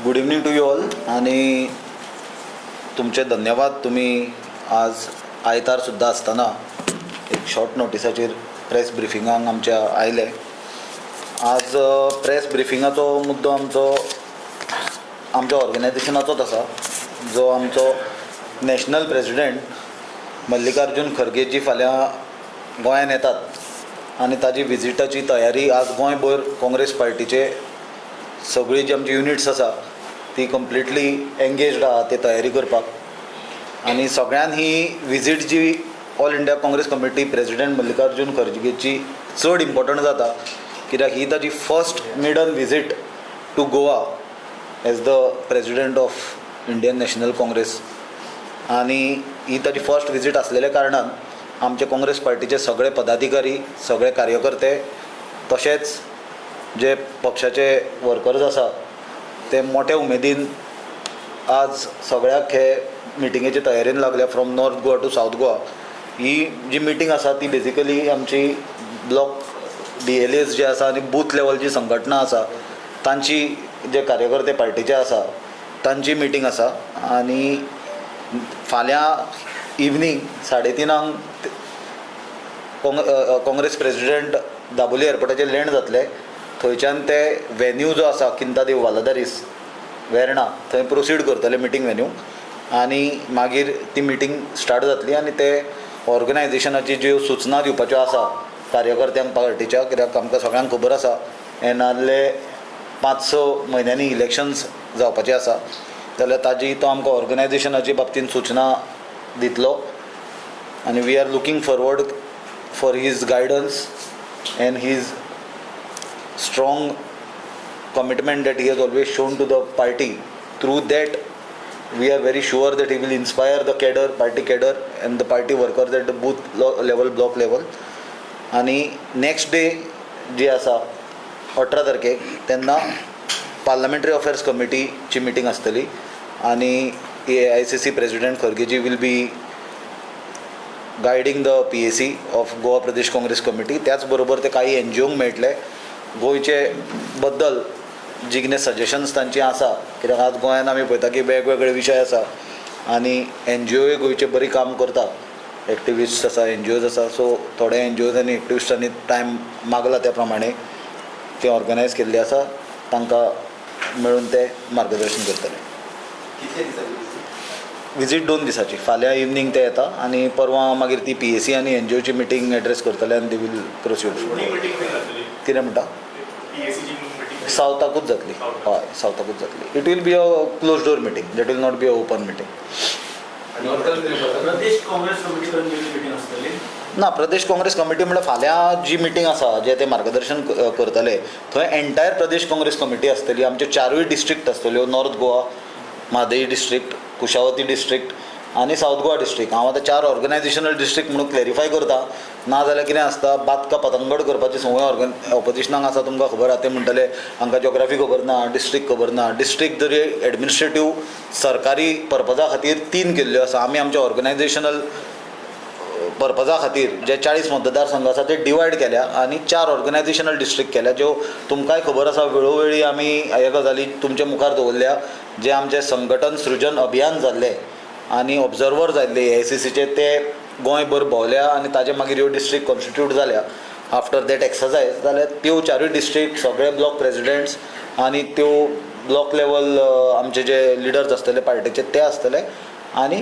Good evening to you all आनी तुमचे धन्यवाद, तुमी आज आयतार सुद्दां आसतना एक शॉर्ट नोटिसाचेर प्रेस ब्रिफिंगाक आमच्या आयले. आज प्रेस ब्रिफिंगाचो मुद्दो आमचो आमच्या ऑर्गनायझेशनाचोच आसा, जो आमचो नॅशनल प्रेसिडेंट मल्लिकार्जून खर्गेजी फाल्यां गोंयांत येतात आनी ताजी विजिटाची तयारी आज गोंयभर काँग्रेस पार्टीचे सगळी जी आमची युनिट्स आसा ती कंप्लिटली एंगेज्ड आहा ते तयारी करपाक. आनी सगळ्यान ही विजीट जी all India Congress committee president Mallikarjun खर्गेची चड इम्पॉर्टंट जाता, कित्याक ही ताजी first maiden visit to Goa as the president of Indian National Congress. आनी ही ताजी फर्स्ट विजीट आसलेल्या कारणान आमचे काँग्रेस पार्टीचे सगळे पदाधिकारी, सगळे कार्यकर्ते, तशेंच जे पक्षाचे वर्कर्स आसा ते मोठ्या उमेदीन आज सगळ्याक हे मिटिंगेचे तयारेन लागल्या, from North Goa to South Goa. He ji meeting आसा ती बेजिकली आमची ब्लॉक बीएलएस जे आसा आनी बूथ लेवल जी संघटना आसा तांची, जे कार्यकर्ते पार्टीचे आसा तांची मिटींग आसा. आनी फाल्यां इवनींग 3:30 काँग काँग्रेस प्रेसिडेंट दाबोली एअरपोर्टाचेर लँड जातले. थंयच्यान ते वेन्यू जो आसा, किंता दे वालादारीस, वेर्णा, थंय प्रोसीड करतले मिटींग वेन्यू आनी मागीर ती मिटींग स्टार्ट जातली. आनी ते ऑर्गनायझेशनाची ज्यो सुचना दिवपाच्यो आसा कार्यकर्त्यांक पार्टीच्या, कित्याक आमकां सगळ्यांक खबर आसा, येणारले 5-6 म्हयन्यांनी इलेक्शन्स जावपाचे आसा, जाल्यार ताजी तो आमकां ऑर्गनायझेशनाचे बाबतींत सुचना दितलो. आनी we are looking forward for his guidance and his strong commitment that he has always shown to the party. Through that, we are very sure that he will inspire the cadre, party cadre and the party workers at the booth level, block level. आणि next day जी आसा 18 तारखेक, तेन्ना parliamentary affairs कमिटीची meeting आसतली आनी एआयसीसी president खर्गेजी will be guiding the PAC of Goa Pradesh Congress Committee. त्याच बरोबर ते काही एनजीओंक मेळटले, गोंयचे बद्दल जी कितें सजेशन्स तांची आसा, कित्याक आज गोंयांत आमी पळयता की वेगवेगळे विशय आसा आनी एनजीओय गोंयचे बरी काम करता, एक्टिविस्ट आसा, एनजीओज आसा. सो थोडे एनजीओज आनी एक्टिविस्टांनी टायम मागला, त्या प्रमाणे ते ऑर्गनायज केल्ले आसा, तांकां मेळून ते मार्गदर्शन करतले. कितले दिसांची visit? विजीट 2 दिसाची. फाल्यां इवनींग ते येता आनी परवां मागीर ती पीएसी आनी एनजीओची मिटींग एड्रेस करतले आनी they will proceed. Meeting खंय जातली? कितें म्हणटा? पीएसीची मिटींग. सावथाकूच जातली. हय, सावथाकूच जातली. It will be a close door meeting, that will not be a open meeting. Pradesh Congress committee करून मिटींग आसतली? ना, प्रदेश काँग्रेस कमिटी म्हणल्यार फाल्यां जी मिटींग आसा, जे ते मार्गदर्शन करतले, थंय एंटायर प्रदेश काँग्रेस कमिटी आसतली. आमच्यो चारूय डिस्ट्रिक्ट आसतल्यो, north Goa, Mhadei district, Kushavati district आनी सावथ गोवा डिस्ट्रिक्ट. हांव आतां चार ऑर्गनायझेशनल डिस्ट्रिक्ट म्हणून क्लॅरिफाय करता, ना जाल्यार कितें आसता, बात का पतंगड करपाची संवय ऑर्गन ऑपोजिशनाक आसा, तुमकां खबर आसा. ते म्हणटले हांकां जोग्राफी खबर ना, डिस्ट्रिक्ट खबर ना. डिस्ट्रिक्ट जरी एडमिनिस्ट्रेटीव सरकारी पर्पजा खातीर तीन केल्ल्यो आसा, आमी आमच्या ऑर्गनायझेशनल पर्पजा खातीर जे 40 मतदारसंघ आसा ते डिवायड केल्या आनी चार ऑर्गनायझेशनल डिस्ट्रिक्ट केल्या, ज्यो तुमकांय खबर आसा. वेळोवेळी आमी ह्या गजाली तुमच्या मुखार दवरल्या. जे आमचें संघटन सृजन अभियान जाल्लें आनी ऑब्जर्वर जाल्ले एआयसीसीचे, ते गोंयभर भोंवल्या आनी ताजे मागीर ह्यो डिस्ट्रिक्ट कॉन्स्टिट्यूट जाल्या आफ्टर that exercise. जाल्यार त्यो चारूय डिस्ट्रिक्ट, सगळे ब्लॉक प्रेजिडेंट्स आनी त्यो ब्लॉक लेवल आमचे जे लिडर्स आसतले पार्टीचे ते आसतले आनी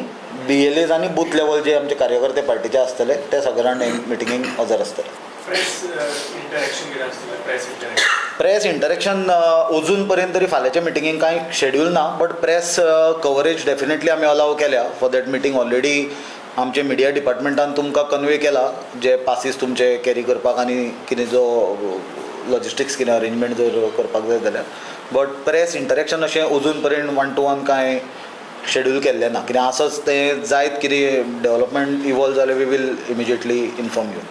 बीएलएज आनी बूथ लेवल जे आमचे कार्यकर्ते पार्टीचे आसतले ते सगळे जाण मिटिंगेक हजर आसतले. प्रेस इंटरॅक्शन कितें आसतलें, प्रेस इंटरॅक्शन? प्रेस इंटरेक्शन अजून पर्यंत तरी फाल्यांच्या मिटिंगेक कांय शेड्यूल ना, बट प्रेस कवरेज डेफिनेटली आमी अलाव केल्या फॉर that meeting. Already आमचे मिडिया डिपार्टमेंटान तुमकां कन्वे केला, जे पासीस तुमचे कॅरी करपाक आनी कितें जो लॉजिस्टिक्स कितें अरेंजमेंट जर करपाक जाय जाल्यार. बट प्रेस इंटरेक्शन अशें अजून पर्यंत वन टू वन कांय शेड्यूल केल्लें ना. कितें आसच तें जायत, कितें डेवलपमेंट इवॉल्व जालें, we will immediately inform you.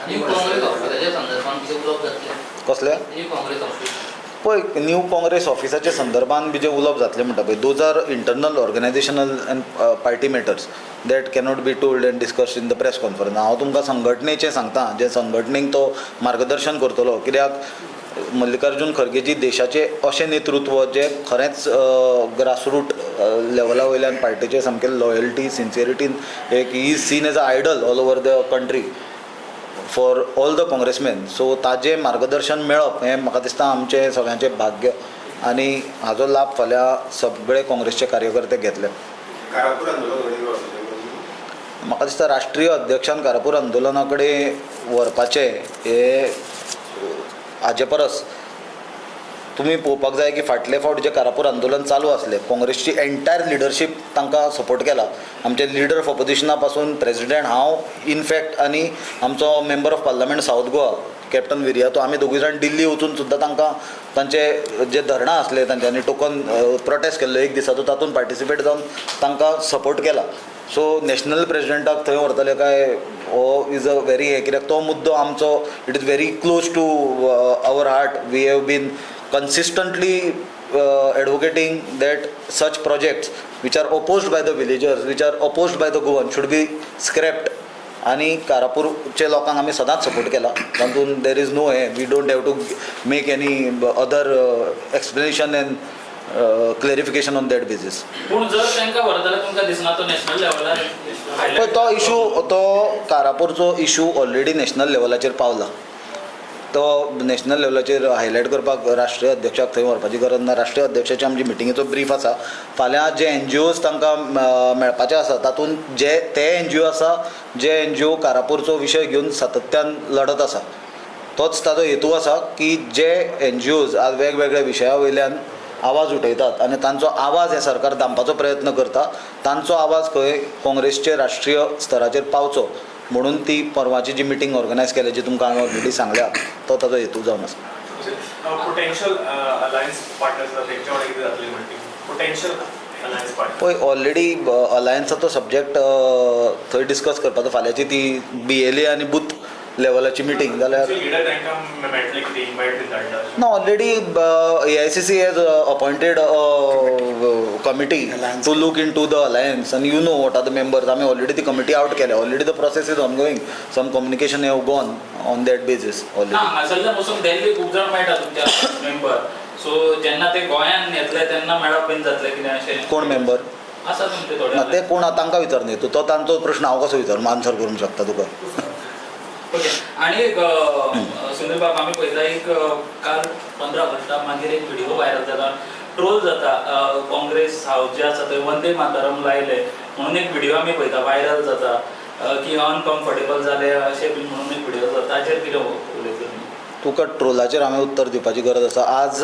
New Congress ऑफिसाच्या संदर्भात कितें उलोवप जातलें? कसलें? New Congress office. पळय, न्यू काँग्रेस ऑफिसाच्या संदर्भान बी जें उलोवप जातलें म्हणटा पळय, those are internal organisational and party matters that cannot be told and discussed in the press conference. हांव तुमकां संघटनेचें सांगता, जे संघटनेक तो मार्गदर्शन करतलो, कित्याक मल्लिकार्जून खर्गेजी देशाचें अशें नेतृत्व जें खरेंच ग्रासरूट लेवला वयल्यान पार्टीचें सामकें लॉयल्टी सिन्सियरिटीन एक he seen as a idol all over the country for all the Congressmen. So ताजें मार्गदर्शन मेळप हें म्हाका दिसता आमचें सगळ्यांचें भाग्य आनी हाजो लाभ फाल्यां सगळे काँग्रेसचे कार्यकर्ते घेतले. कारापूर आंदोलन कडेन व्हरतले? म्हाका दिसता राष्ट्रीय अध्यक्षान कारापूर आंदोलना कडेन व्हरपाचें हें हाजे परस तुमी पळोवपाक जाय की फाटले फावट जें कारापूर आंदोलन चालू आसलें, काँग्रेसची एंटायर लिडरशीप तांकां सपोर्ट केला. आमचे लिडर ऑफ ऑपोजिशना पासून प्रेजिडेंट, हांव इनफॅक्ट, आनी आमचो member of parliament South Goa Captain Viriato, आमी दोगूय जाण दिल्ली वचून सुद्दां तांकां तांचे जे धरणां आसले तांच्यांनी टोकन प्रोटेस्ट केल्लो एक दिसाचो, तातूंत पार्टिसिपेट जावन तांकां सपोर्ट केला. सो नॅशनल प्रेजिडेंटाक थंय व्हरतले काय हो is a very हें, कित्याक तो मुद्दो आमचो it is very close to our heart. We have been consistently advocating that such projects which are opposed by the villagers, which are opposed by the Goan, should be scrapped. आनी कारापूरचे लोकांक आमी सदांच support केला. तातूंत there is no hey, we don't have to make any other explanation and clarification on that basis. पूण जर तांकां व्हरत जाल्यार तुमकां दिसना तो नॅशनल लेवलार? पळय, तो इशू, तो कारापूरचो इशू ऑलरेडी नॅशनल लेवलाचेर पावला. तो नॅशनल लेवलाचेर हायलायट करपाक राष्ट्रीय अध्यक्षाक थंय व्हरपाची गरज ना. राष्ट्रीय अध्यक्षाची आमची मिटिंगेचो ब्रीफ आसा. फाल्यां जे एनजीओज तांकां मेळपाचे आसा, तातूंत जे ते एनजीओ आसा, जे एनजीओ कारापूरचो विशय घेवन सातत्यान लढत आसा, तोच ताजो हेतू आसा की जे एनजीओज आज वेगवेगळ्या विशया वयल्यान आवाज उठयतात आनी तांचो आवाज हें सरकार दामपाचो प्रयत्न करता, तांचो आवाज खंय काँग्रेसचे राष्ट्रीय स्तराचेर पावचो म्हणून ती परवाची जी मिटींग ऑर्गनायज केल्या, जी तुमकां हांवें ऑलरेडी सांगल्या, तो ताजो हेतू जावन आसा. पोटेन्शियल अलायन्स पार्टनर्स आसा, तेंच्या वांगडा कितें जातली मिटींग, पोटेन्शियल अलायन्स पार्टनर? पळय, ऑलरेडी अलायन्साचो सब्जेक्ट थंय डिस्कस करपाचो फाल्यांची ती बीएलए आनी बूथ लेवलाची मिटींग जाल्यार लिडर तांकां मेळटले कितें, इन्वायट बीन धाडटा? No, already AICC has appointed a committee to look into the alliance, and you know what are the members. I mean, already the committee out केल्या. Already the process is ongoing. Some communication have gone on that basis already. हांगासरल्यान वचून दिल्ली खूब जाण मेळटा तुमच्या member. So जेन्ना ते गोंयान येतले तेन्ना मेळप बीन जातलें कितें अशें? कोण मेंबर? आसा तुमचे थोडे. ना, ते कोण तांकां विचार न्ही तूं. तो तांचो प्रश्न हांव कसो विचार आन्सर करूंक शकता तुका? ओके, आणि एक सुनील बाब, आमी पळयता एक काल 15 ऑगस्टाक मागीर एक व्हिडिओ व्हायरल जाला, ट्रोल जाता, काँग्रेस हाऊस जे आसा थंय वंदे मातरम लायले म्हणून एक व्हिडिओ आमी पळयता व्हायरल जाता, की अनकम्फर्टेबल जाले अशें बीन म्हणून एक व्हिडिओ जाता. ताचेर कितें उलयता तुमी? तुका ट्रोलाचेर हांवें उत्तर दिवपाची गरज आसा? आज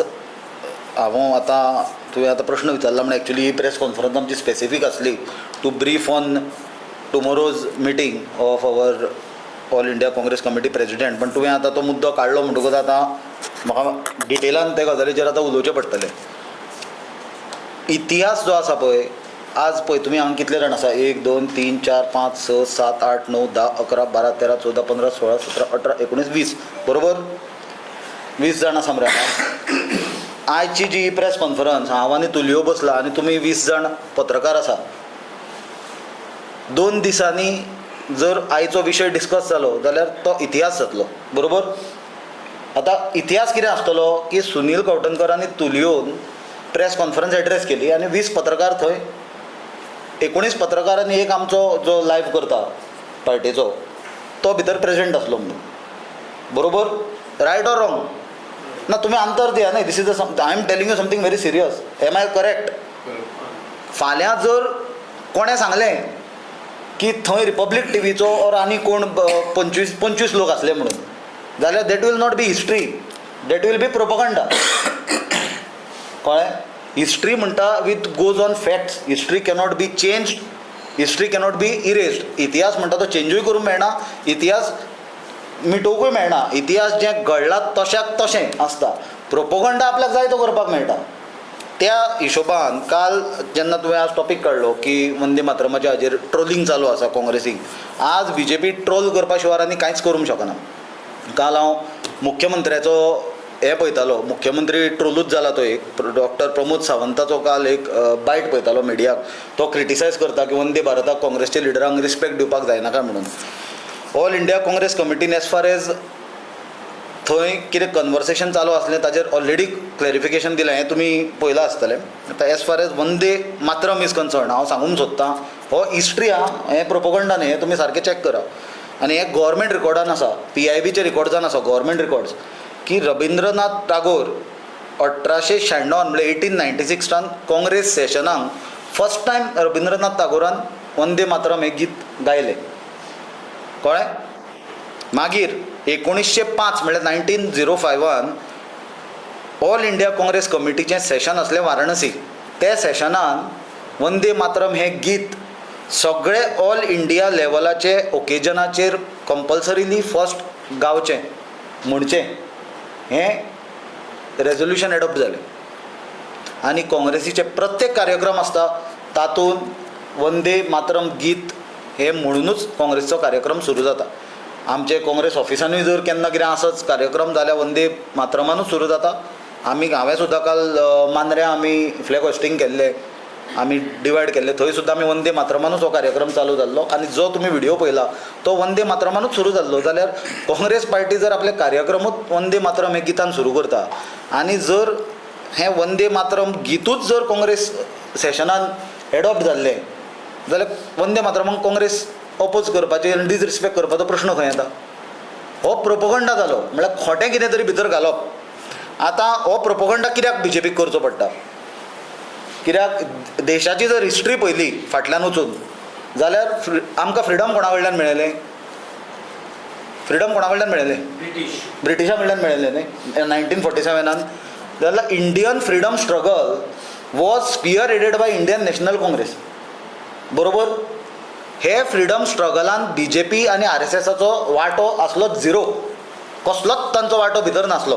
हांव आतां तुवें आतां प्रश्न विचारला म्हण, एक्चुली ही प्रेस कॉन्फरन्स आमची स्पेसिफीक आसली to brief on tomorrow's meeting of our All India Congress Committee president, पण तुवें आतां तो मुद्दो काडलो म्हणटकूच आतां म्हाका डिटेलान ते गजालीचेर आतां उलोवचें पडटलें. इतिहास जो आसा पळय, आज पळय तुमी हांगा कितले जाण आसा? एक, दोन, तीन, चार, पांच, स, सात, आठ, णव, 10, 11, 12, 13, 14, 15, 16, 17, 18, 19, 20, बरोबर? 20 जाण आसा मरे हांगा. आयची जी ही प्रेस कॉन्फरन्स, हांव आनी तुलियो बसला आनी तुमी 20 जाण पत्रकार आसा. 2 दिसांनी जर आयचो विशय डिस्कस जालो जाल्यार तो इतिहास जातलो, बरोबर? आतां इतिहास कितें आसतलो की सुनील कवठणकर आनी तुलियोन प्रेस कॉन्फरन्स एड्रेस केली आनी 20 पत्रकार थंय, 19 पत्रकार आनी एक आमचो जो लायव्ह करता पार्टेचो तो भितर प्रेझेंट आसलो म्हणून, बरोबर? Right or wrong? ना, तुमी आन्सर दिया न्ही. This is a I am telling you something very serious. Am I correct? फाल्यां जर कोणें सांगलें की थंय रिपब्लीक टिवीचो ऑर आनी कोण 25 25 लोक आसले म्हणून, जाल्यार that will not be history, that will be propaganda. कळ्ळें? हिस्ट्री म्हणटा with goes on facts. History cannot be changed, history cannot be erased. इतिहास म्हणटा तो चेंजूय करूंक मेळना, इतिहास मिटोवकूय मेळना. इतिहास जें घडला तशाक तशें आसता. प्रोपोगंडा आपल्याक जाय तो करपाक मेळटा. त्या हिशोबान काल जेन्ना तुवें आज टॉपीक काडलो की वंदे मातरमाच्या हाजेर ट्रोलिंग चालू आसा काँग्रेसीक, आज बीजेपी ट्रोल करपा शिवाय आनी कांयच करूंक शकना. काल हांव मुख्यमंत्र्याचो हें पळयतालो, मुख्यमंत्री ट्रोलूच जाला तो एक. डॉक्टर प्रमोद सावंताचो काल एक बायट पळयतालो मिडियाक, तो क्रिटिसायज करता की वंदे भारताक काँग्रेसच्या लिडरांक रिस्पेक्ट दिवपाक जायना काय म्हणून. ऑल इंडिया काँग्रेस कमिटीन एज फार एज थंय कितें कन्वर्सेशन चालू आसलें ताजेर ऑलरेडी क्लॅरिफिकेशन दिलें, हें तुमी पळयलां आसतलें. आतां as far as Vande Mataram is concern, हांव सांगूंक सोदतां हो हिस्ट्री आं, हें प्रोपोगंडा न्ही, हें तुमी सारकें चॅक करा. आनी हें गोवोरमेंट रिकॉर्डान आसा, PIBच्या रिकॉर्ड्सान आसा, गोवोरमेंट रिकॉर्ड्स, की रबिंद्रनाथ टागोर 1896 म्हणल्यार 1896 काँग्रेस सेशनाक फर्स्ट टायम रबिंद्रनाथ टागोरान वंदे मातरम हें गीत गायलें. कळ्ळें? मागीर 1905 म्हणल्यार 1905 ऑल इंडिया काँग्रेस कमिटीचें सेशन आसलें वाराणसी. ते सेशनान वंदे मातरम हें गीत सगळे ऑल इंडिया लेवलाचे ओकेजनाचेर कंपल्सरीली फर्स्ट गावचें म्हणचें हें रेजोल्युशन एडॉप्ट जालें. आनी काँग्रेसीचे प्रत्येक कार्यक्रम आसता तातूंत वंदे मातरम गीत हें म्हणुनूच काँग्रेसीचो कार्यक्रम सुरू जाता. आमचे काँग्रेस ऑफिसानूय जर केन्ना कितें आसत कार्यक्रम जाल्यार वंदे मातरमानूच सुरू जाता. आमी हांवें सुद्दां काल मांद्र्यां आमी फ्लॅग होस्टींग केल्लें, आमी डिवायड केल्लें, थंय सुद्दां आमी वंदे मातरमानूच हो कार्यक्रम चालू जाल्लो. आनी जो तुमी व्हिडियो पळयला तो वंदे मातरमानूच सुरू जाल्लो. जाल्यार काँग्रेस पार्टी जर आपले कार्यक्रमूच वंदे मातरम हे गितान सुरू करता आनी जर हें वंदे मातरम गितूच जर काँग्रेस सेशनान एडॉप्ट जाल्लें जाल्यार वंदे मातरमाक काँग्रेस ओपोज करपाची आनी डिसरिस्पेक्ट करपाचो प्रश्न खंय येता? हो प्रोपोगंडा जालो, म्हळ्यार खोटें कितें तरी भितर घालप. आतां हो प्रोपोगंडा कित्याक बीजेपीक करचो पडटा? कित्याक देशाची जर हिस्ट्री पळयली फाटल्यान वचून जाल्यार आमकां फ्रिडम कोणा कडल्यान मेळ्ळें? फ्रिडम कोणा कडल्यान मेळ्ळें? ब्रिटिशा कडल्यान मेळ्ळें न्ही 1947. जाल्यार Indian freedom struggle was spearheaded by Indian National Congress, बरोबर? हे फ्रिडम स्ट्रगलान बीजेपी आनी RSSाचो वांटो आसलो झिरो, कसलोच तांचो वांटो भितर नासलो.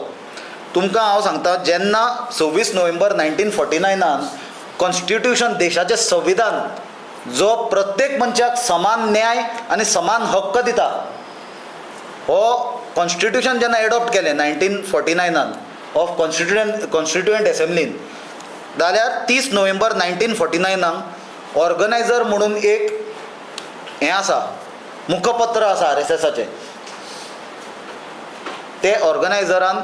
तुमकां हांव सांगता, जेन्ना 26 नोव्हेंबर 1949 कॉन्स्टिट्युशन, देशाचें संविधान जो प्रत्येक मनशाक समान न्याय आनी समान हक्क दिता, हो कॉन्स्टिट्युशन जेन्ना एडॉप्ट केलें 1949 ऑफ कॉन्स्टिट्युएंट एसेंब्लीन, जाल्यार 30 नोव्हेंबर 1949 ऑर्गनायझर म्हणून एक हें आसा, मुखपत्र आसा RSSाचें, ते ऑर्गनायझरान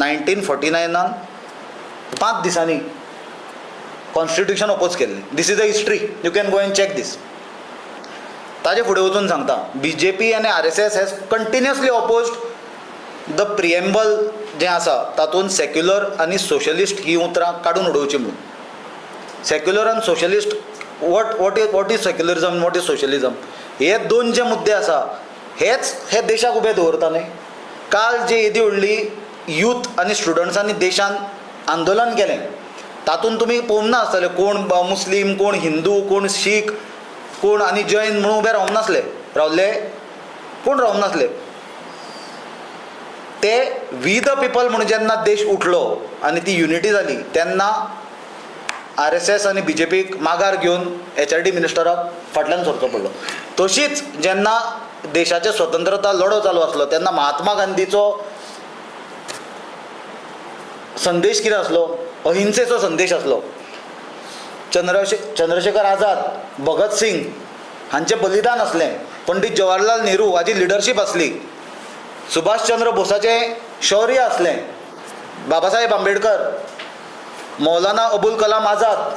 1949 5 दिसांनी कॉन्स्टिट्युशन ओपोज केल्लें. This is a history, you can go and check this. ताजे फुडें वचून सांगता, बीजेपी आनी RSS has continuously opposed the preamble जें आसा तातूंत सेक्युलर आनी सोशलिस्ट ही उतरां काडून उडोवची म्हणून. सेक्युलर आनी socialist, what is secularism, what is socialism, हे दोन जे मुद्दे आसा हेच हे देशाक उबे दवरता न्ही. काल जी येदी व्हडली यूथ आनी स्टुडंट्सांनी देशान आंदोलन केलें तातूंत तुमी पळोवंक ना आसतले कोण मुस्लीम, कोण हिंदू, कोण शीख, कोण आनी जैन म्हणून उबे रावंक नासले, रावले कोण रावंक नासले. ते we the people म्हणून जेन्ना देश उठलो आनी ती युनिटी जाली तेन्ना RSS आनी बीजेपीक मागार घेवन HRD मिनिस्टराक फाटल्यान सरचो पडलो. तशीच जेन्ना देशाचे स्वतंत्रता लढो चालू आसलो तेन्ना महात्मा गांधीचो संदेश कितें आसलो? अहिंसेचो संदेश आसलो. चंद्रशेखर आझाद, भगत सिंग हांचें बलिदान आसलें, पंडीत जवाहरलाल नेहरू हाजी लिडरशीप आसली, सुभाषचंद्र बोसाचें शौर्य आसलें, बाबासाहेब आंबेडकर, मौलाना अबुल कलाम आझाद,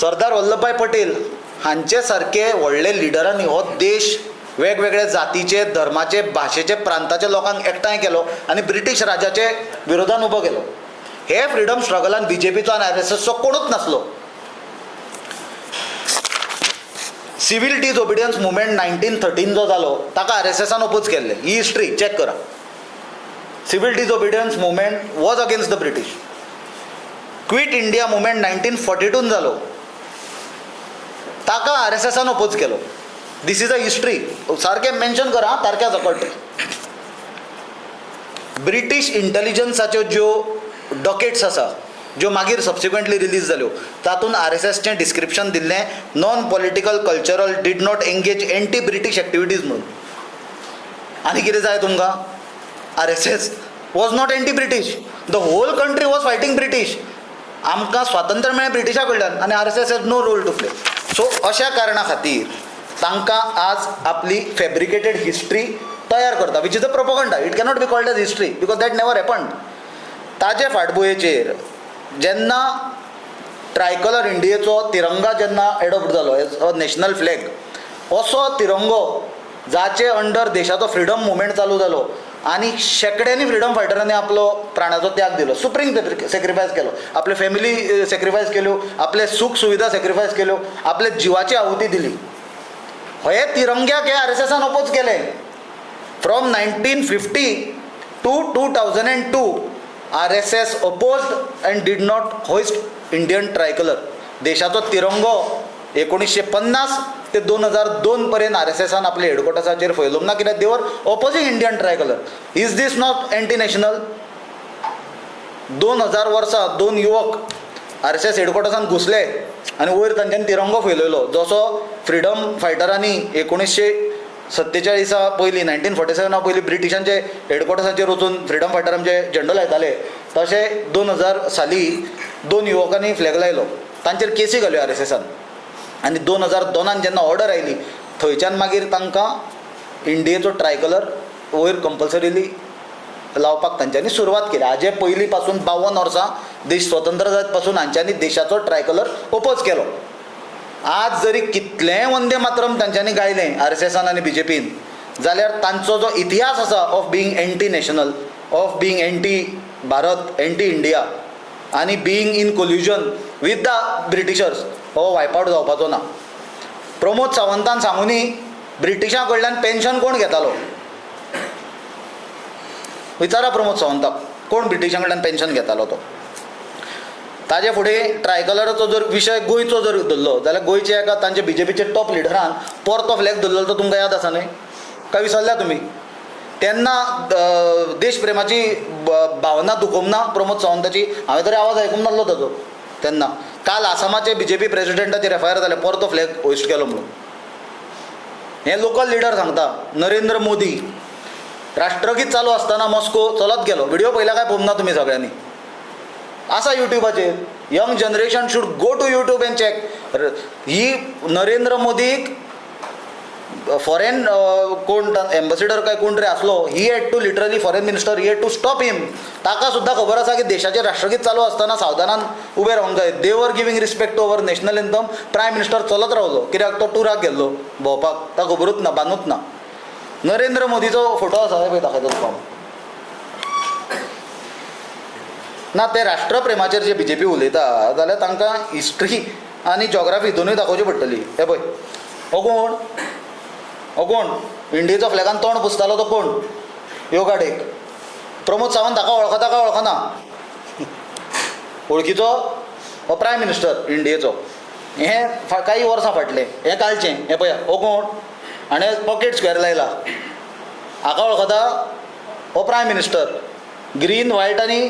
सरदार वल्लभभाई पटेल हांचे सारके व्हडले लिडरांनी हो देश वेगवेगळे जातीचे, धर्माचे, भाशेचे, प्रांताचे लोकांक एकठांय केलो आनी ब्रिटीश राजाचे विरोधान उबो केलो. हे फ्रिडम स्ट्रगलान बीजेपीचो आनी RSSचो कोणूच नासलो. सिव्हील डिसओबिडियन्स मुवमेंट 1913 जो जालो ताका RSSान ओपोज केल्लें. ही हिस्ट्री चॅक करा. Civil disobedience movement was against the British. Quit India movement 1942 जालो ताका RSSान ओपोज केलो. This is a history, सारकें मेन्शन करा तारख्या सकट. ब्रिटीश इंटेलिजन्साच्यो ज्यो डॉकेट्स आसा ज्यो मागीर सबसिक्वंटली रिलीज जाल्यो तातूंत RSSचें डिस्क्रिप्शन दिल्लें non political cultural did not engage anti British activities म्हणून. आनी कितें जाय तुमकां? RSS was not anti British, the whole country was fighting British. आमकां स्वातंत्र्य मेळ्ळें ब्रिटिशा कडल्यान आनी RSS has no role to play. So अशा कारणा खातीर तांकां आज आपली फेब्रिकेटेड हिस्ट्री तयार करता, which is a propaganda. It cannot be called as history because that never happened. ताजे फाटभुंयेचेर जेन्ना ट्रायकलर इंडियेचो तिरंगा जेन्ना एडॉप्ट जालो एज अ नॅशनल फ्लॅग, असो तिरंगो जाचे अंडर देशाचो फ्रिडम मुवमेंट चालू जालो आनी शेंकड्यांनी फ्रिडम फायटरांनी आपलो प्राणाचो त्याग दिलो, सुप्रीम सॅक्रिफायस केलो, आपले फॅमिली सॅक्रिफायस केल्यो, आपले सूख सुविधा सॅक्रिफायस केल्यो, आपले जिवाची आहुती दिली. हे तिरंग्याक हे आर एस एसान अपोज केलें. From 1950 to 2002 RSS opposed and did not hoist Indian tricolour. देशाचो तिरंगो 1950 ते 2002 पर्यंत आर एस एसान आपले हेडक्वॉर्टर्साचेर फैलोवंक ना, कित्याक they were opposing Indian tricolour. Is this not anti national? 2000 वर्सां दोन युवक आर एस एस हेडक्वॉर्टर्सान घुसले आनी वयर तांच्यांनी तिरंगो फैलयलो, जसो फ्रिडम फायटरांनी 1947 पयलीं, 1947 पयलीं ब्रिटिशांचे हेडक्वॉर्टर्साचेर वचून फ्रिडम फायटर आमचे झेंडो लायताले, तशें 2000 साली दोन युवकांनी फ्लॅग लायलो. तांचेर केसी घाल्यो आर एस एसान आनी 2002 जेन्ना ऑर्डर आयली थंयच्यान मागीर तांकां इंडियेचो ट्रायकलर वयर कंपल्सरीली लावपाक तांच्यांनी सुरवात केली. हाजे पयलीं पासून 52 वर्सां देश स्वतंत्र जायत पासून हांच्यांनी देशाचो ट्रायकलर ओपोज केलो. आज जरी कितलेंय वंदे मातरम तांच्यांनी गायलें आर एस एसान आनी बी जे पीन, जाल्यार तांचो जो इतिहास आसा of being anti national, of being anti Bharat, anti India आनी being in collusion with the Britishers हो वायप आवट जावपाचो ना. प्रमोद सावंतान सांगुनी ब्रिटिशां कडल्यान पेन्शन कोण घेतालो? विचारा प्रमोद सावंताक, कोण ब्रिटिशां कडल्यान पेन्शन घेतालो तो? ताजे फुडें ट्रायकलराचो जर विशय गोंयचो जर धरलो जाल्यार गोंयच्या एका तांच्या बी जे पीच्या टॉप लिडरान परतो फ्लॅग धरलेलो तो तुमकां याद आसा न्हय? काय विसरल्या तुमी? तेन्ना देशप्रेमाची भावना दुखोवंक ना प्रमोद सावंताची? हांवें तरी आवाज आयकूंक नासलो ताजो तेन्ना. काल आसामाचे बी जे पी प्रेजिडेंटाचेर एफ I R जालें, परतो फ्लॅग होस्ट केलो म्हणून. हे लोकल लिडर सांगता. नरेंद्र मोदी राष्ट्रगीत चालू आसतना मॉस्को चलत गेलो. व्हिडिओ पळयला काय पळोवंक ना तुमी सगळ्यांनी? आसा युट्यूबाचेर. Young generation should go to YouTube and check. ही नरेंद्र मोदीक फॉरेन कोण एम्बेसिडर काय कोण तरी आसलो, he had to literally, foreign minister, he had to stop him. ताका सुद्दां खबर आसा की देशाचें राष्ट्रगीत चालू आसतना सावधानान उबें रावंक जाय. They were giving respect to our national anthem. Prime minister चलत रावलो कित्याक तो टुराक गेल्लो भोंवपाक, ताका खबरूच ना, बानूच ना. नरेंद्र मोदीचो फोटो आसा, हे पळय दाखयता तुका हांव. ना ते राष्ट्रप्रेमाचेर जे बी जे पी उलयता जाल्यार तांकां हिस्ट्री आनी जॉग्राफी दोनूय दाखोवची पडटली. हे पळय, हो कोण? हो कोण? इंडियेचो फ्लॅगान तोंड पुसतालो तो कोण? ह्यो गाडयेक प्रमोद सावंत हाका वळखता काय वळखना? वळखीचो हो प्रायम मिनिस्टर इंडियेचो. हें काही वर्सां फाटलें, हें कालचें. हें पळया, हो कोण? हाणें पॉकेट स्क्वेर लायला, हाका वळखता? हो प्रायम मिनिस्टर, ग्रीन व्हायट आनी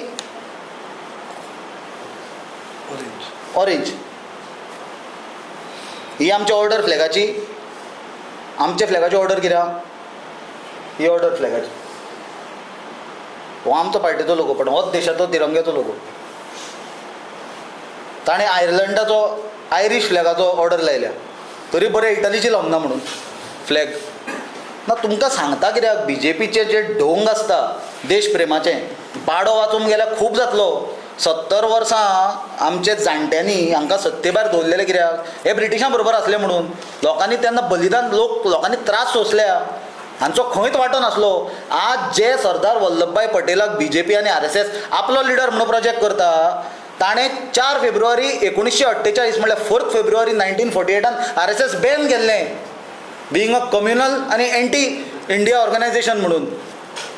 ऑरेंज. ही आमची ऑर्डर फ्लॅगाची. आमच्या फ्लॅगाची ऑर्डर कित्याक? ही ऑर्डर फ्लॅगाची. हो आमचो पार्टीचो लोगो, पण होच देशाचो तिरंग्याचो लोगो. ताणें आयर्लंडाचो आयरीश फ्लॅगाचो ऑर्डर लायल्या, तरी बरें इटलीची लावंक ना म्हणून फ्लॅग ना. तुमकां सांगता कित्याक, बी जे पीचे जे ढोंग आसता देशप्रेमाचें, पाडो वाचूंक गेल्यार खूब जातलो. 70 वर्सां आमचे जाणट्यांनी हांकां सत्ते भायर दवरलेले कित्याक? हे ब्रिटिशां बरोबर आसले म्हणून. लोकांनी तेन्ना बलिदान, लोकांनी त्रास सोंसल्या, हांचो खंयच वांटो नासलो. आज जे सरदार वल्लभभाई पटेलाक बी जे पी आनी आर एस एस आपलो लिडर म्हणून प्रोजेक्ट करता, ताणें 4 फेब्रुवारी 1948 म्हणल्यार 4 फेब्रुवारी 1948 आर एस एस बॅन केल्लें, बिंग अ कम्युनल आनी एंटी इंडिया ऑर्गनायझेशन म्हणून.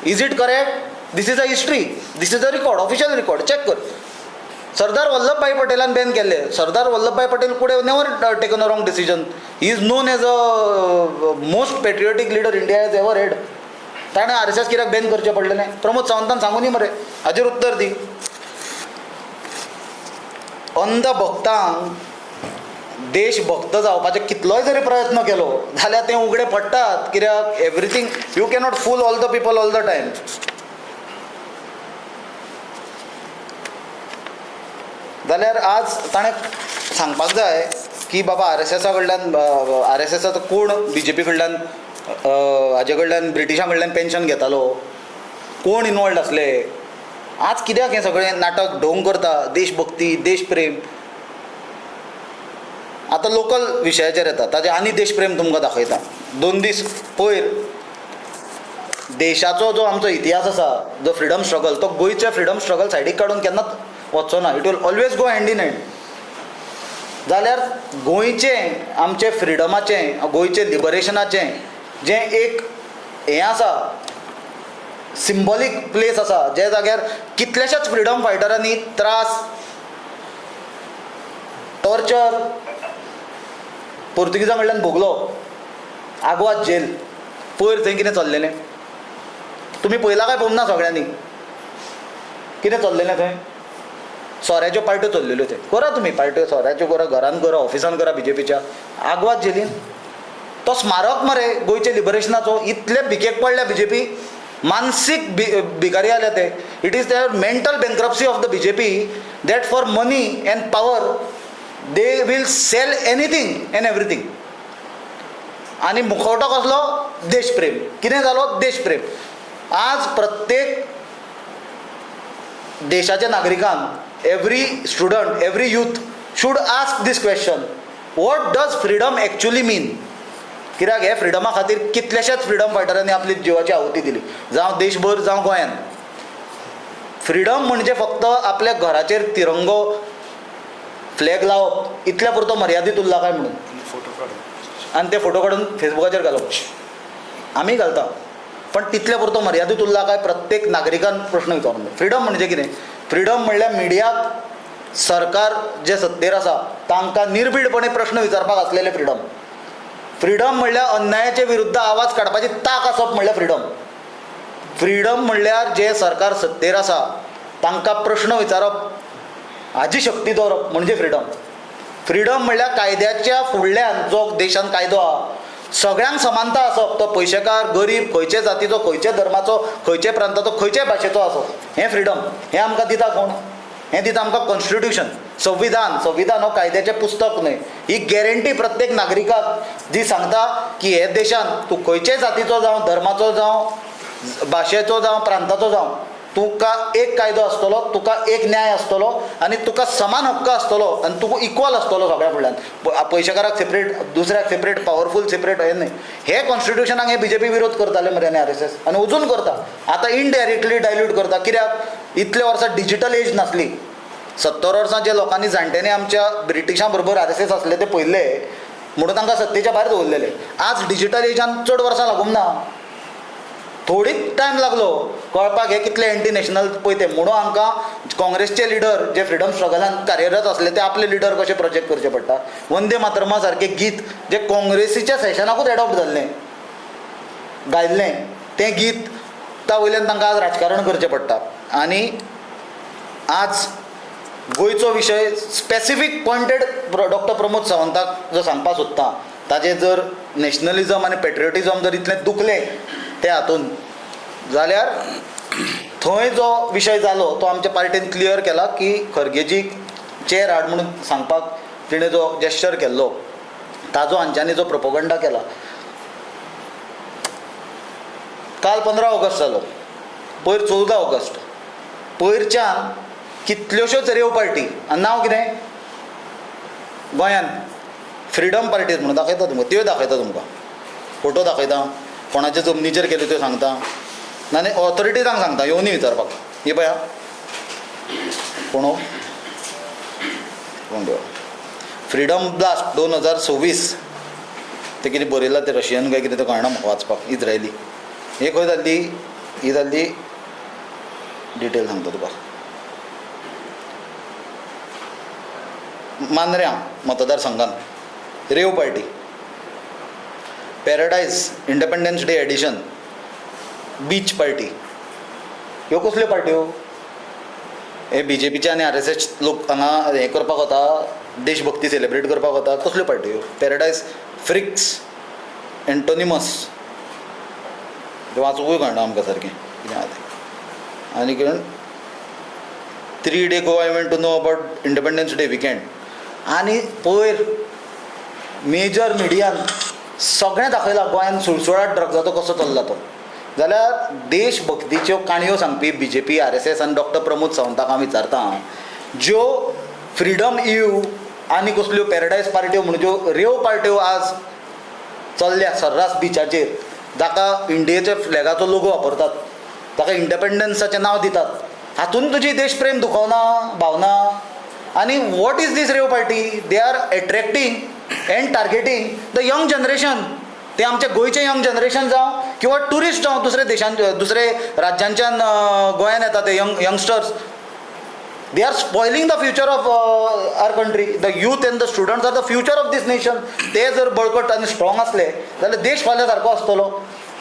Is it correct? This is a history, this is a record, official record, check कर. सरदार वल्लभभाई पटेलान बॅन केल्ले. Sardar Vallabhbhai Patel could have never taken a wrong decision. He is known as a most patriotic leader India has ever had. ताणें R S S कित्याक Ben करचें पडलेलें? प्रमोद सावंतान सांगूनी मरे, हाजेर उत्तर दी. अंधभक्तांक देशभक्त जावपाचे कितलोय जरी प्रयत्न केलो जाल्यार ते उगडे पडटात, कित्याक everything you cannot fool all the people all the time. जाल्यार आज ताणें सांगपाक जाय की बाबा आर एस एसा कडल्यान, आर एस एसाचो कोण बी जे पी कडल्यान हाजे कडल्यान, ब्रिटिशां कडल्यान पेन्शन घेतालो, कोण इनवॉल्ड आसले. आज कित्याक हें सगळें नाटक ढोंग करता, देशभक्ती देशप्रेम? आतां लोकल विशयाचेर येता, ताजें आनी देशप्रेम तुमकां दाखयता. 2 दीस पयर देशाचो जो आमचो इतिहास आसा, जो फ्रिडम स्ट्रगल, तो गोंयचे फ्रिडम स्ट्रगल सायडीक काडून केन्नाच वचचो ना. It will always go hand in hand. जाल्यार गोंयचें आमचें फ्रिडमाचें, गोंयचें लिबरेशनाचें जें एक हें आसा, सिंबॉलीक प्लेस आसा, ज्या जाग्यार कितल्याशाच फ्रिडम फायटरांनी त्रास, टॉर्चर पोर्तुगिजां कडल्यान भोगलो. आगवाद जेल, पयर थंय कितें चल्लेलें तुमी पळयलां काय पळोवंक ना सगळ्यांनी? कितें चल्लेलें थंय? सोऱ्याच्यो पार्ट्यो चल्लेल्यो. थंय करा तुमी पार्ट्यो, सोऱ्याच्यो करा, घरान करा, ऑफिसान करा बीजेपीच्या. आगवाद जेलीन तो स्मारक मरे गोंयचे लिबरेशनाचो. इतले भिकेक पडल्या बीजेपी, मानसीक भिकारी जाल्या ते. It is their mental bankruptcy of the BJP that for money and power they will sell anything and everything. आनी मुखवटो कसलो? देशप्रेम. कितें जालो? देशप्रेम. आज प्रत्येक देशाच्या नागरिकान, every student, every youth should ask this question, what does freedom actually mean? कित्याक हे फ्रिडमा खातीर कितल्याशाच फ्रिडम फायटरांनी आपली जिवाची आहुती दिली, जावं देशभर जावं गोंयान. फ्रिडम म्हणजे फक्त आपल्या घराचेर तिरंगो फ्लॅग लावप इतल्या पुरतो मर्यादीत उरला काय म्हणून, आनी ते फोटो काडून फेसबुकाचेर घालप, आमी घालता, पण तितल्या पुरतो मर्यादीत उरला काय प्रत्येक नागरिकान प्रश्न विचारून. फ्रिडम म्हणजे कितें? फ्रिडम म्हणल्यार मिडियाक सरकार जे सत्तेर आसा तांकां निर्भीडपणे प्रश्न विचारपाक आसलेले फ्रिडम. फ्रिडम म्हणल्यार अन्यायाचे विरुद्ध आवाज काडपाची तांक आसप म्हणल्यार फ्रिडम. फ्रिडम म्हणल्यार जे सरकार सत्तेर आसा तांकां प्रश्न विचारप हाजी शक्ती दवरप म्हणजे फ्रिडम. फ्रिडम म्हणल्यार कायद्याच्या फुडल्यान जो देशान कायदो आहा सगळ्यांक समानता आसप, तो पयशेकार गरीब, खंयचे जातीचो, खंयचे धर्माचो, खंयचे प्रांताचो, खंयचे भाशेचो आसप, हें फ्रिडम. हें आमकां दिता कोण? हें दिता आमकां कॉन्स्टिट्युशन, संविधान. संविधान हो कायद्याचें पुस्तक न्हय, ही गॅरंटी प्रत्येक नागरिकाक जी सांगता की हे देशान तूं खंयचे जातीचो जावं, धर्माचो जावं, भाशेचो जावं, प्रांताचो जावं, तुका एक कायदो आसतलो, तुका एक न्याय आसतलो आनी तुका समान हक्क आसतलो आनी तुका इक्वल आसतलो सगळ्या फुडल्यान. पयशेकाराक सेपरेट, दुसऱ्याक सेपरेट, पावरफूल सेपरेट, हें न्हय. हे कॉन्स्टिट्युशनाक हे बीजेपी विरोध करताले मरे आनी RSS, आनी अजून करता. आतां इनडायरेक्टली डायल्यूट करता. कित्याक इतले वर्सां डिजिटल एज नासली. 70 वर्सां जे लोकांनी जाणट्यांनी आमच्या ब्रिटिशां बरोबर RSS आसले ते पळयल्ले म्हणून तांकां सत्तेच्या भायर दवरलेले. आज डिजिटल एजान चड वर्सां लागूंक ना, थोडीच टायम लागलो कळपाक हे कितले एंटी नॅशनल पळय ते. म्हणून आमकां काँग्रेसचे लिडर जे फ्रिडम स्ट्रगलान कार्यरत आसले ते आपले लिडर कशे प्रोजेक्ट करचे पडटा. वंदे मातरमा सारकें गीत जे काँग्रेसीच्या सेशनाकूच एडॉप्ट जाल्लें, गायल्लें, तें गीत त्या वयल्यान तांकां आज राजकारण करचें पडटा. आनी आज गोंयचो विशय स्पेसिफीक पॉयंटेड डॉक्टर प्रमोद सावंताक जो सांगपाक सोदता, ताजें जर नॅशनलिजम आनी पेट्रियोटिजम जर इतलें दुखलें ते हातून जाल्यार थंय जो विशय जालो तो आमच्या पार्टीन क्लियर केला की खरगेजीक चेर हाड म्हणून सांगपाक तिणें जो जेस्चर केल्लो ताजो हांच्यांनी जो प्रोपोगंडा केला. काल 15 ऑगस्ट जालो, पयर 14 ऑगस्ट, पयरच्यान कितल्योश्योच रेव पार्टी आनी नांव कितें गोंयान फ्रिडम पार्टीज म्हणून दाखयता तुमकां, त्यो दाखयता तुमकां, फोटो दाखयता, कोणाच्या जमनीचेर केल्यो त्यो सांगता, नाजाल्यार ऑथॉरिटीजांक सांगता येवनी विचारपाक. ही पळया कोण हो? कोण देवा फ्रिडम ब्लास्ट 2026 तें कितें बरयलां तें रशियन काय कितें तें कळना म्हाका वाचपाक, इज्रायली. हे खंय जाल्ली? ही जाल्ली डिटेल सांगता तुका, मांद्र्यां मतदारसंघान rave party, paradise independence day edition, beach party. ह्यो कसल्यो पार्ट्यो? हे बीजेपीचे आनी RSS लोक हांगा हें करपाक वता, देशभक्ती सेलिब्रेट करपाक वता, कसल्यो पार्ट्यो? पॅराडायज फ्रिक्स एंटोनिमस, तें वाचूंकूय कळना आमकां सारकें कितें आहा तें. आनी कितें 3 day Goa event to know about independence day weekend. आनी पयर मेजर मिडियान सगळें दाखयलां गोंयांत सुळसुळाट ड्रग्साचो कसो चल्ला तो. जाल्यार देशभक्तीच्यो काणयो सांगपी बीजेपी, आरएसएस आनी डॉक्टर प्रमोद सावंताक हांव विचारतां, ज्यो फ्रिडम इव आनी कसल्यो पॅरडायज पार्ट्यो म्हणून ज्यो रेव पार्ट्यो आज चल्ल्या सर्रास बिचाचेर, जाका इंडियेच्या फ्लॅगाचो लोगो वापरतात, ताका इंडिपेंडन्साचें नांव दितात, हातून तुजी देशप्रेम दुखवना भावना? आनी what is this rave party? They are attracting and targeting the young generation. ते आमच्या गोंयचें यंग जनरेशन जावं किंवा ट्युरिस्ट जावं, दुसरे देशान दुसरे राज्यांच्यान गोंयान येता ते youngsters, they are spoiling the future of our country. The youth and the students are the future of this nation. ते जर बळकट आनी स्ट्रॉंग आसले जाल्यार देश फाल्यां सारको आसतलो.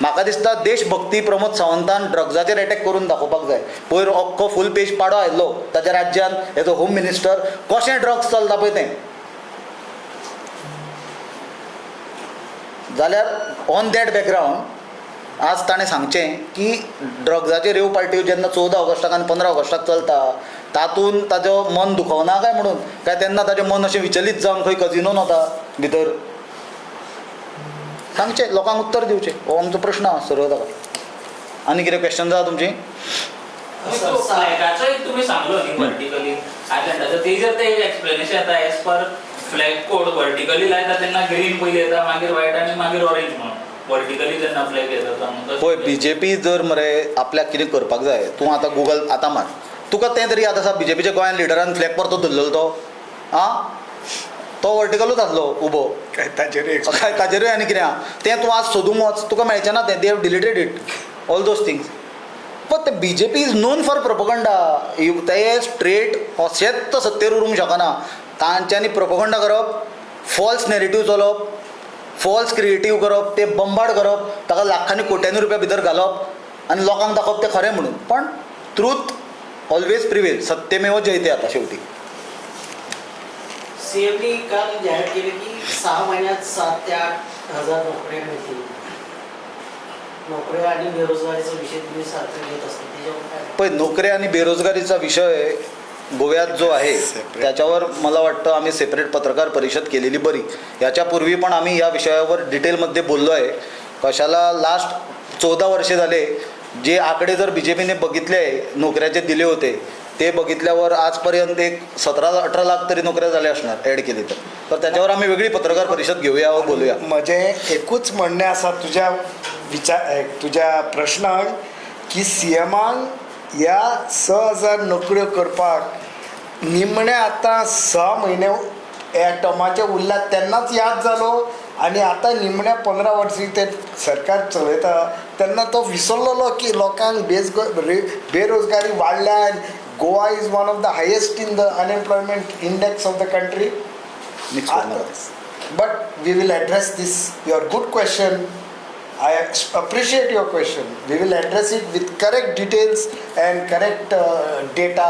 म्हाका दिसता देशभक्ती प्रमोद सावंतान ड्रग्साचेर एटॅक करून दाखोवपाक जाय. पयर अख्खो फूल पेज पाडो आयिल्लो ताच्या राज्यान एज अ होम मिनिस्टर कशें ड्रग्स चलता पळय तें. जाल्यार ऑन that background आज ताणें सांगचें की ड्रग्साच्यो रेव पार्ट्यो जेन्ना 14 ऑगस्टाक आनी 15 ऑगस्टाक चलता तातूंत ताजो मन दुखवना काय म्हणून, काय तेन्ना ताजें मन अशें विचलीत जावन खंय कजिनोन वता भितर? सांगचें, लोकांक उत्तर दिवचें. हो आमचो प्रश्न आसा सरळ ताका. आनी कितें क्वेश्चन आसा तुमची? फ्लॅगाचो एक तुमी सांगलो न्ही वर्टिकली आयलंडाचो, तेजेर ते एक एक्सप्लेनेशन येता as per flag code vertically लायता तेन्ना ग्रीन पयली येता, मागीर व्हायट आनी मागीर ऑरेंज म्हणून वर्टिकली जेन्ना फ्लॅग येता. पळय बीजेपी जर मरे आपल्याक कितें करपाक जाय, तूं आतां गुगल आतां मार, तुका तें तरी याद आसा बीजेपीच्या गोंयान लिडरान फ्लॅग परतो धरलेलो तो आं, तो वर्टिकलूच आसलो उबो, काय ताचेरूय काय ताजेरूय आनी कितें आहा तें तूं आज सोदूंक वच तुका मेळचें ना तें. They have deleted it all those things. But ते BJP is known for propaganda. ते स्ट्रेट अशेंच सत्तेर उरूंक शकना. तांच्यांनी प्रोपगंडा करप, फॉल्स नॅरेटीव चलोवप, फॉल्स क्रिएटीव करप, ते बंबाड करप, ताका लाखांनी कोट्यांनी रुपया भितर घालप आनी लोकांक दाखोवप तें खरें म्हणून. पण ट्रूथ ऑलवेज प्रिवेल, सत्यमेव जयते. आतां शेवटी सीएमनी काल जाहीर केले की 6 महिन्यात 7 ते 8 हजार नोकऱ्या मिळतील. नोकऱ्या आणि बेरोजगारीचा विषय तुम्ही सारखं घेत असता, त्याच्यावर काय? पळय, नोकऱ्या आणि बेरोजगारीचा विषय गोव्यात जो आहे त्याच्यावर मला वाटतं आम्ही सेपरेट पत्रकार परिषद केलेली बरी. याच्यापूर्वी पण आम्ही या विषयावर डिटेलमध्ये बोललो आहे. कशाला लास्ट 14 वर्षे झाले जे आकडे जर बी जे पीने बघितले नोकऱ्याचे दिले होते ते बघितल्यावर आजपर्यंत एक 17-18 लाख तरी नोकऱ्या झाल्या असणार ॲड केली तर. तर त्याच्यावर आम्ही वेगळी पत्रकार परिषद घेऊया व बोलूया. म्हजें एकूच म्हणणें आसा तुज्या विचार तुज्या प्रश्नाक की सीएमान ह्या 6,000 नोकऱ्यो करपाक निमणे आतां 6 म्हयने ह्या टर्माचे उरल्यात तेन्नाच याद जालो आनी आतां निमण्या 15 वर्सां ते सरकार चलयता तेन्ना तो विसरलेलो की लोकांक बेरोजगारी वाडल्या. Goa is one of the highest in the unemployment index of the country. But we will address this your good question. I appreciate your question. We will address it with correct details and correct data.